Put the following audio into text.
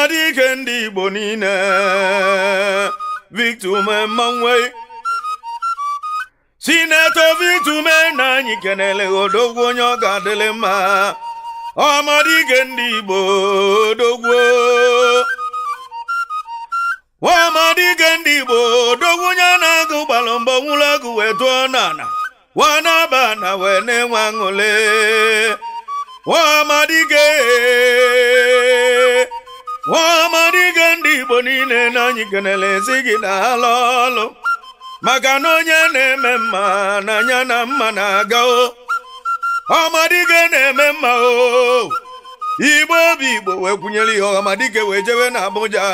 Ọhamadike ndị Igbo niile, Victor Ume mmanwụ, Senator Victor Ume, na anyị kenele odogwu, onye ọ ga-adịlị mma. Ọhamadike ndị Igbo, odogwu, Ọhamadike ndị Igbo, odogwu, onye na-agụ gbalụ mbọ nwụrụ agụ wee tụọ n'ala wanaba na wee na-enwe aṅụle. Ọhamadike, Ọhamadike ndị Igbo niile, na anyị kenele ezi gị na alụ ọlụ, maka na onye na-eme mma na anya na mma na-aga o. Ọhamadike na-eme mma o. Igbo obi Igbo wee kwunyere ihe Ọhamadike wee jebe na Abuja.